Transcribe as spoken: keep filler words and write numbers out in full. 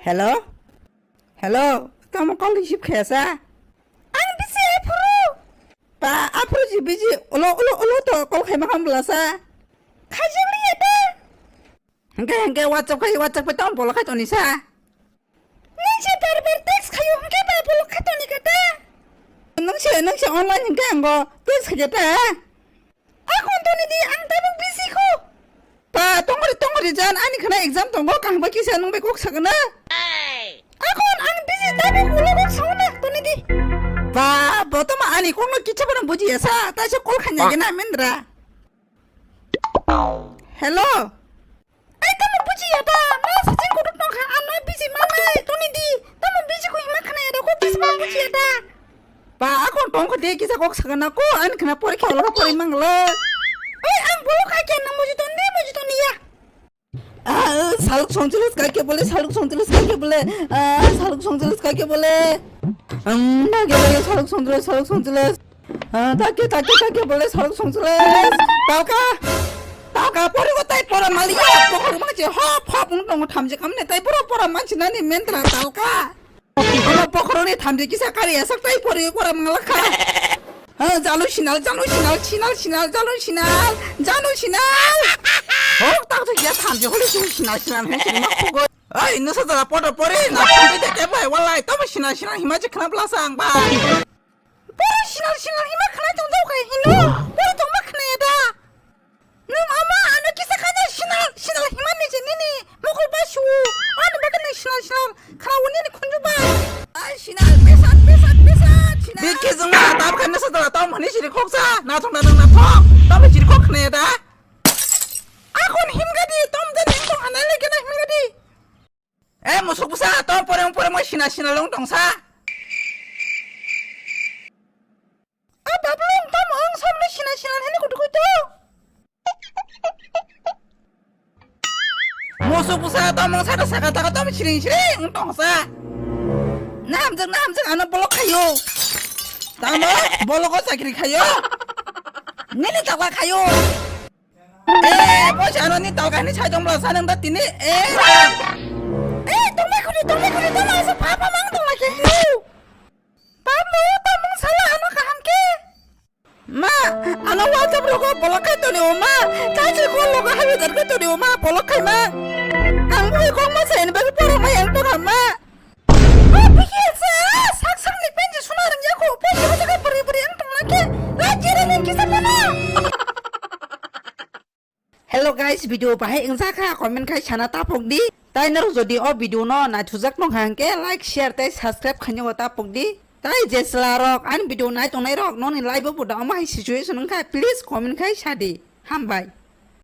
Hello? Hello? Tamo call receive khaya sa? Ang bisi aphuru. Pa, aphuru ji bisi, ulo, ulo, ulo to call khai ma khan bwla sa. Khaijak liya ta. Hingke, hingke WhatsApp khai, WhatsApp khai tamo bolo khai toni sa. Nang se bar bar text khayo, hingke ba bolo khai toni kata. Nang se, nang se online hingke ango text khai ta. Akon toni di, ang tabuk bisi kho. Pa, tongori, tongori jan, ani khana exam tongo, kaham bai kisa nang bai kok sakna. Akon ang bisi tabuk ulo kok sakna, toni di. Pa, botoma ani kokno kicha barang buji asa, ta se call khanya gena mendra. Hello. Ai, tamo bujiya da? Ma saching kutuk tong kha, ano bisi ma nai, toni di. Tamo bisi ko hima khana ya da, ko bisi ma bujiya da? Pa, akon tong kho de, kisa kok sakana ko, ani khana pori khe olo pori mangla. Ai, ang bolo kha kya nang muji ton de, muji ton ya. Ah, saluk songchilas kake bole, saluk songchilas kake bole. Ah, saluk songchilas kake bole. Um, nage nage saluk songchilas, saluk songchilas. Ah, take, take, take, bole, saluk songchilas. Talka. Talka, pori go tai pora maliya. Pokor ma che hop, hop, ung tongo thamje kamne tai pora, pora manchi nani mentra talka. Pokor ni thamje kisa kari asak tai pori pora manglakha. Ha, jalu sinal, jalu sinal, sinal, sinal, jalu sinal, jalu sinal. Hok, tak je ya thamje holi sinal, sinal, sinal, sinal, sinal, sinal. Ai, nusa jala poto pori, na pori de kebai, walai, tamo sinal, sinal, hima je khna blasa ang ba. Boro sinal sinal hima khwnai tong jao khe hino, boro tongma khwnaya da. Nwng ama ano kisa khaja sinal sinal hima ni je nini mokol ba su, ani bagwi nwng sinal sinal khwnao nini khunju ba. Ai sinal, besat, besat, besat, sinal. Bikhe jongma tab khe nasa dala tom hini siri khoksa, nathok na nwng nathok, tom siri khok khwnaya da. Akon himgadi, tom jani tong hanai lagi na himgadi. Eh, musuk bwsa, tong poreng poreng mo sina sina long tong sa. A bablong tamo ang samno sina sina hini kutu kutu. Musuk bwsa, tamo ang saka saka taka tamo siring siring tong sa. Namjak namjak ano bolok khayo. Tamo bolok o chakri khayo. Nini takla khayo. Eh, poisa ano ni talka ni sai tong bla sa nang da tini. Eh. Eh, tong mai khuni, tong mai khuni, tong mai sa papa mang tong lai ke. Papa, papa mang sala ano kaham ke. Ma, ano WhatsApp rogo bolok khai toni o ma. Kachi ko logo habi dar ke toni o ma, bolok khai ma. Ang bui kong ma sa ini bagi poro ma yang tong ma. O bihirsa, sak sakni penji suna rwngya kho, penji o jaga bwrwi bwrwi wng tongna khe, la jera ning kisa phano. Hello guys, video bahai wngjakha, comment khai sana tapok di. Tai norok jodi o video no naithujak tongkha hwnkhe like, share tei subscribe khaina o tapok di. Tai je chwla rok ani video nai tongnai rok noni life o bo da omo hai situation wngkha, please comment khai sadi. Hambai.